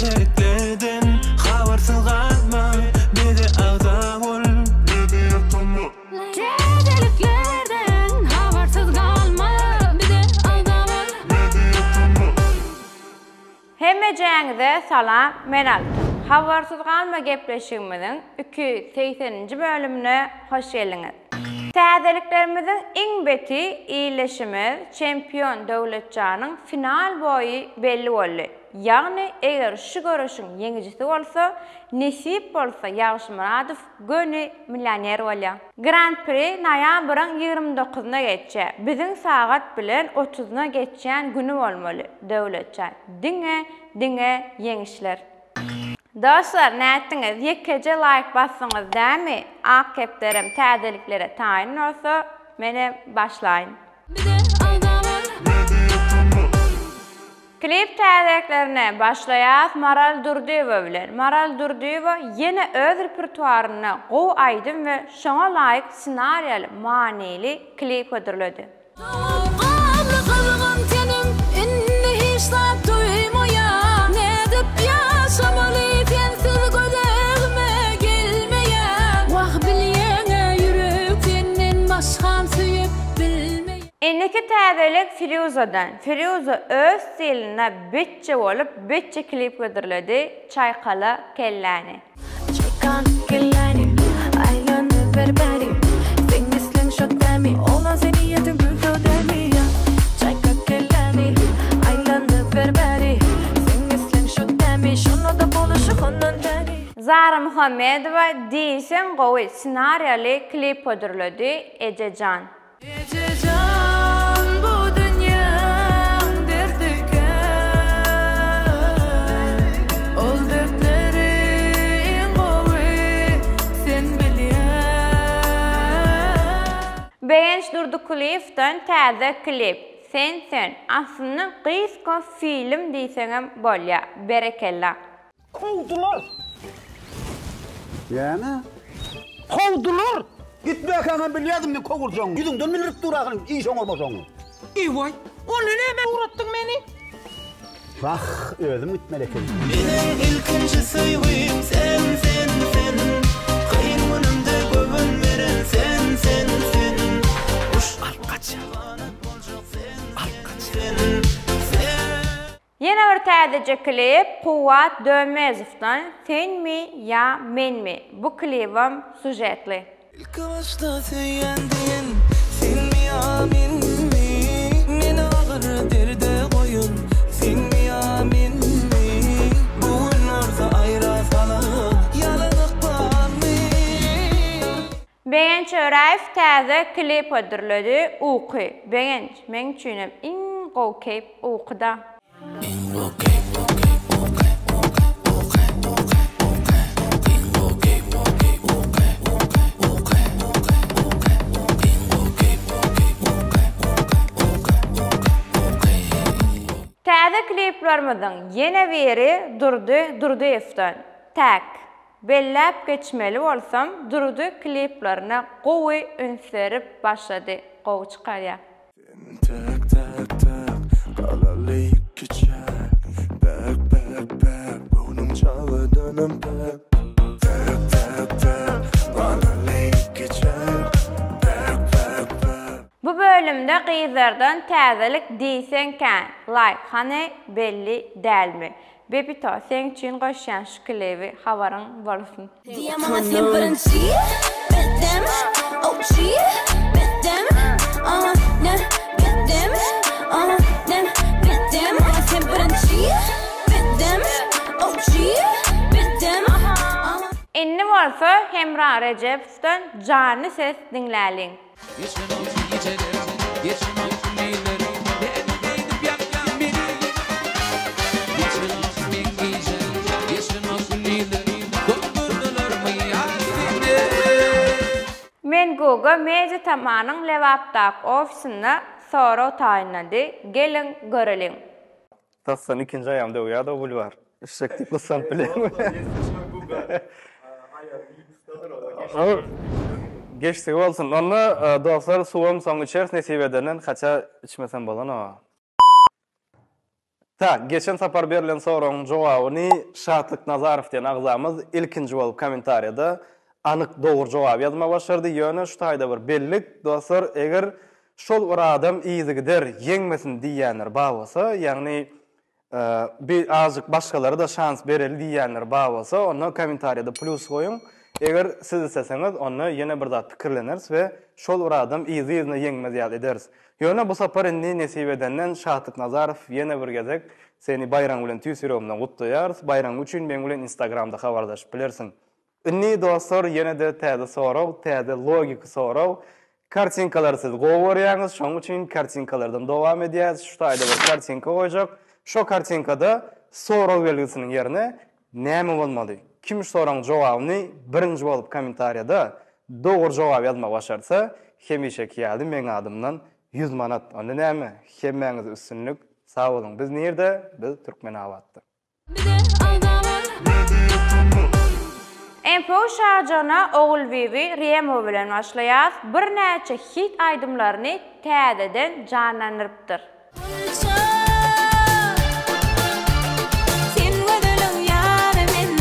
Täzeliklerden habarsyz galma bize agza bol. Täzeliklerden habarsyz galma bize agza bol. Hemmejäňize salam men Altyn. Habarsyz galma gepleşigimiziň 280-nji bölümine hoş geldiňiz. Täzeliklerimiziň iň beti ildeşimiz çempion Döwletjanyň final boýy belli boldy. Ýagny eger şu göreşiň ýeňijisi bolsa, nesip bolsa Ýagşymyradow göni millioner bolýar. Grand Pri noýabryň 29-na geçýär. Biziň sagat bilen otuzyna geçýän güni bolmaly. Döwletjan diňe diňe ýeňişler. Dostlar nätdiňiz ýekeje laýk basdyňyz dämi ak kepderim täzeliklere taýyn bolsa menem başlaýyn. Klip täzeliklerine başlaýas Maral Durdyýewa bilen. Maral Durdyýewa ýene öz repertuarynda gowy aýdym we şoňa laýyk ssenariýaly manyly klip hödürledi. Sowukganly gyzgyn tenim indi hiç zat duýmaýar. Nädip ýaşamaly sensiz göz öňüme gelmeýär. Wah bilýäňä ýürek senden başgam söýüp bilmeýär. Indiki täzelik Firuzadan. Firuza öz stilinde bitçe bolup bitçe klip hödürledi Çaýkala kelläni. Çykan kelläni aýlanyber bäri Seň isleň şo dämi Oglan sen niýetiň gülso dämi ýa Çaýka kelläni aýlanyber bäri Seň isleň şo dämi Şonda-da boluşy hondan bäri. Zara Muhammedowa diýseň gowy ssenariýaly klip hödürledi Ejejan. Ejejan bu dünýäň derdi kän Ol dertleri iň gowy sen bilýän. Begenç Durdykulyýewden täze klip Sen sen aslynda gysga film diýseňem bolýa berekella. Kowdular. Näme? Kowdular. Gitmäkäňem bilýärdim men kowuljagyňy. Ýüzüňden bildirip dur ahyry iş oňarmasaň. Eý-waý, onda näme ugratdyň meni? Wah, özüm gitmeli ekenim. Meniň ilkinji söýgim sen sen sen Kyn günümde göwün beren sen sen sen Guş Alyp gaçýar. Alyp gaçýar. Sen sen. Ýene bir täzeje klip Kuwwat Dönmezowdan Senmi ýa menmi bu klibem sužetli. Ilki başda söýýän diýen senmi ýa menmi Meni agyr derde goýan senmi ýa menmi Bu gün bolsa aýra salan ýalan ykbalmy. Begenç Öräýew täze klip hödürledi Uky Begenç meň üçinem iň gowy keýp ukyda. Iň gowy keýp uky uky uky uky uky uky Iň gowy keýp uky uky uky uky uky uky Iň gowy keýp uky uky uky uky uky uky. Täze kliplerimiziň ýene biri Durdy Durdyýewden Täk. Belläp geçmeli bolsam Durdy kliplerine gowy üns berip başlady gowy çykarýa. Sen täk täk täk galaly kiçäk Päk päk päk göwnüň çagadanam päk Täk täk täk galaly kiçäk Päk päk päk. Bu bölümde gyzlardan täzelik diýseň kän laýk hany belli dälmi Bebito seň üçin goşýan şu klibi habaryň bolsun. Diýýän maňa sen birinji Betdem OG Betdem Aha ne Betdem Aha ne Betdem Maňa sen birinji Betdem OG Betdem Aha. Indi bolsa Hemra Rejepowdan janly ses diňläliň. Geçenok gijelerim, geçenok gündizlerim, Nädip beýdip ýakýaň meni? Geçenok meň gijem, geçenok gündizlerim, Doňdurdylarmy ýa seni? Menguga Media Tamanyň Lebapdaky ofisinde sorag taýynlady, geliň göreliň. Tasdan ikinji aýagym döwýärdi o bulwar. Eşek diýip gyssanyp bilýäňmi? Geçdigi bolsun. Onda dostlar suwam soň içeris nesip edenden. Haça içmesem bolanok. Tak, geçen sapar berlen soragyň jogabyny Şatlyk Nazarow diýen agzamyz ilkinji bolup kommentariýada anyk dogry jogaby ýazmagy başardy. Ýöne şu taýda bir bellik, dostlar, eger şol bir adam yzygider ýeňmesin diýýänler bar bolsa, ýagny Bir azjyk başgalara-da şans bereli diýýänler bar bolsa, onda kommentariýada plýus goýuň. Eger siz isleseňiz, onda ýene bir zat pikirleneris we şol bir adam yzly-yzyna ýeňmez ýaly ederis. Ýöne bu sapar indi nesip edenden Şatlyk Nazarow ýene bir gezek seni baýraň bilen tüýs ýüregimden gutlaýarys. Baýraň üçin meň bilen instagramda habarlaşyp bilersiň. Indi dostlar ýene-de täze sorag, täze logiki sorag. Kartinkalary siz gowy görýäňiz, şonuň üçin kartinkalardan dowam edýäs. Şu taýda bir kartinka goýjak. Şo kartinkada sorag belgisiniň ýerine näme bolmaly? Kim şu soragyň jogabyny birinji bolup kommentariýada dogry jogaby ýazmagy başarsa, hemişeki ýaly meň adymdan 100 manat. Onda näme? Hemmäňize üstünlik. Sag boluň. Biz nirde? Biz Türkmenabatda. MPU Şajana Ogulbibi Remowa bilen başlaýas, birnäçe hit aýdymlaryny täzeden janlandyrypdyr. Sen gözeliň ýary men,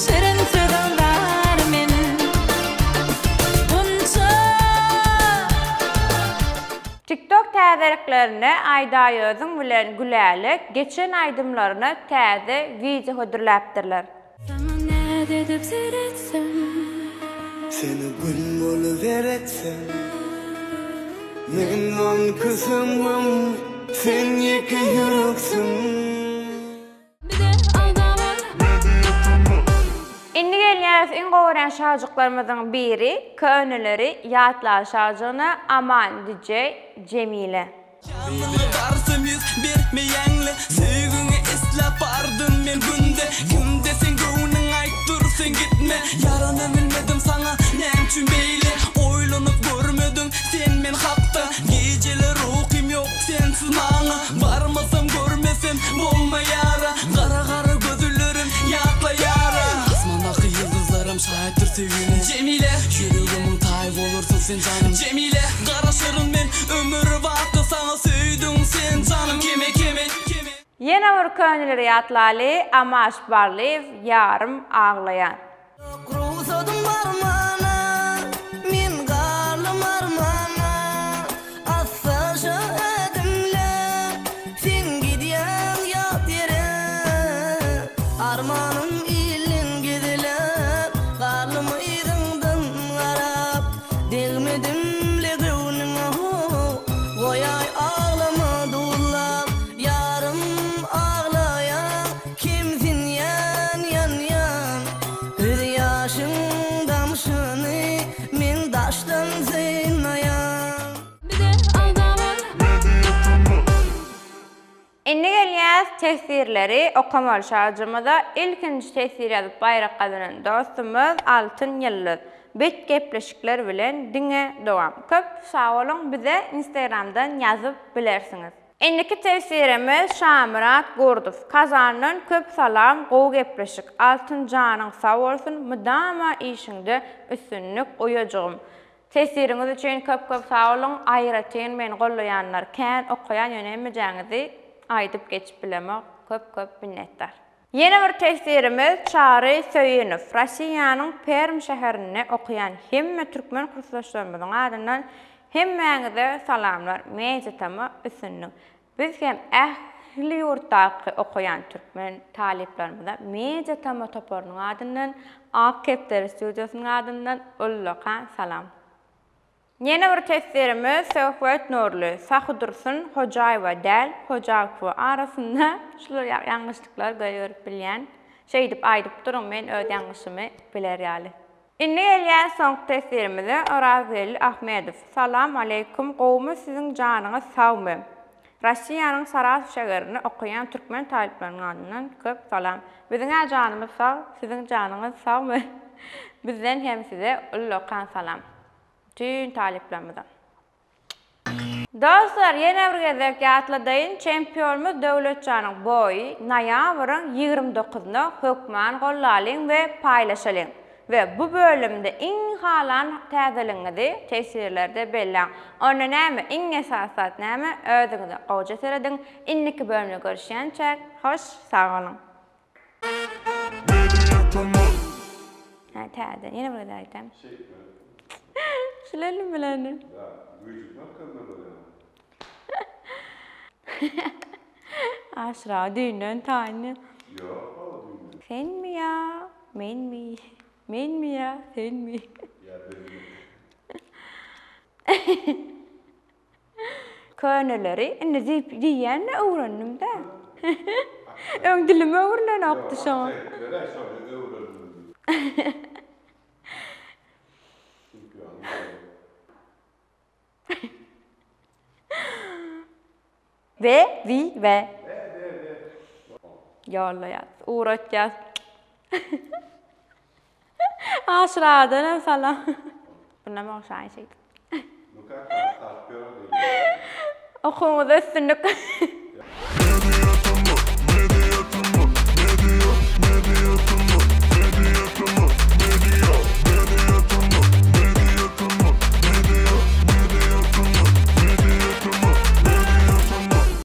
Şirin sözüň zary men. Gunça. TikTok täzeliklerinde Aýdaýözüň bilen Gülälek geçen aýdymlaryna täze wideo hödürläpdirler. Saňa näz edip seretsem. Seni gün bolup eretsem. Men onki söňňüm, sen ýeke ýüreksiň. Indi gelýäris iň gowy görýän şajyklarymyzyň biri, köneleri ýatla şajygyna Aman DJ Jemile. Ýanyňa barsam ýüz bermeýäňle Söýgiňi isläp bardym men günde Kimde seň göwnüň aýt dur sen gitme Ýarana bilmedim saňa näme üçin beýle Oýlanyp görmediň sen men hakda Gijeler ukym ýok sensiz maňa Barmasam görmesem bolmaýara Gara gara gözlerim ýatlaýara Asmandaky ýyldyzlaram şaýatdyr söýgime Jemile Ýüregimiň taýy bolarsyň sen janym Jemile Garaşaryn men ömür baky saňa söýdüň sen janym Keme keme keme. Ýene bir köneleri ýatlaly Amaş Barlyýew ýarym aglaýan. Ýok rugsadym barmana, men galdym armana, Assaja ädimle, sen gidýäň ýat ýere. Armanym ilden gizläp, galdym yzyňdan garap, Degmedim-le göwnüňe how, goýaý aglama duzlap, Ýarym aglaýaň, Kemsinýän ýanýan Göz ýaşyň damşyny men daşdan synlaýan. Indi gelýäs teswirleri okamaly şajymyza ilkinji teswir ýazyp baýrak gazanan dostumyz Altyn Ýyldyz bet gepleşikler bilen diňe dowam köp sag boluň bize instagramdan ýazyp bilersiňiz. Indiki teswirimiz Şamyrat Gurdow Kazandan köp salam gowy gepleşik Altyn janyň sag bolsun mydama işiňde üstünlik uýajygym Teswiriňiz üçin köp köp sag boluň aýratyn meni gollaýanlar kän okaýan ýöne hemmejäňizi aýdyp geçip bilemok köp köp minnetdar. Ýene bir teswirimiz Çary Söýünow Rossiýanyň Perm şäherinde okaýan hemme türkmen kursdaşlarymyzyň adyndan hemmäňize salamlar Media Tama üstünlik Biz hem ähli ýurtdaky okaýan türkmen talyplarymyza Media Tama toparynyň adyndan Ak kepderi studiýasynyň adyndan ullakan salam. Ýene bir teswirimiz Söhbet Nurly, Sahydursun Hojaýewa däl, Hojakowa arasynda şular ýaly ýalňyşlyklar goýberip bilýän. Şeýdip aýdyp duruň men öz ýalňyşymy biler ýaly. Indi gelýäs soňky teswirimize Orazgeldi Ahmedow, Salam aleýkum gowumy siziň janyňyz sagmy? Rossiýanyň Saratow şägerinde okaýan türkmen talyplarynyň adyndan köp salam. Biziň-ä janymyz sag, siziň janyňyz sagmy? Bizden hem size ullakan salam. Bütin talyplarymyza. Dostlar ýene bir gezek ýatladaýyn çempionymyz Döwletjanyň boýy noýabryň 29-na hökman gollalyň we paýlaşalyň. we bu bölümde iň halan täzeligiňizi teswirlerde belläň. Onda näme, iň esasy zat näme, özüňize gowja serediň. Indiki bölümde görüşýänçäk, hoş sag boluň. Hä, täzeden ýene bir gezek aýdaýyn. Şulelim bilen. Aşyr aga düýnden taýyn. Senmi ýa menmi? Menmi ýa senmi? Köneleri indi diýip diýýän-de öwrendim-dä. Öň dilim öwrülenokdy şoňa. We, wi, we. Ýollaýas, ugratýas. Aşyr agadan hem salam. Bundan ogşaýyn şeýdip. Okuwyňyzda üstünlik.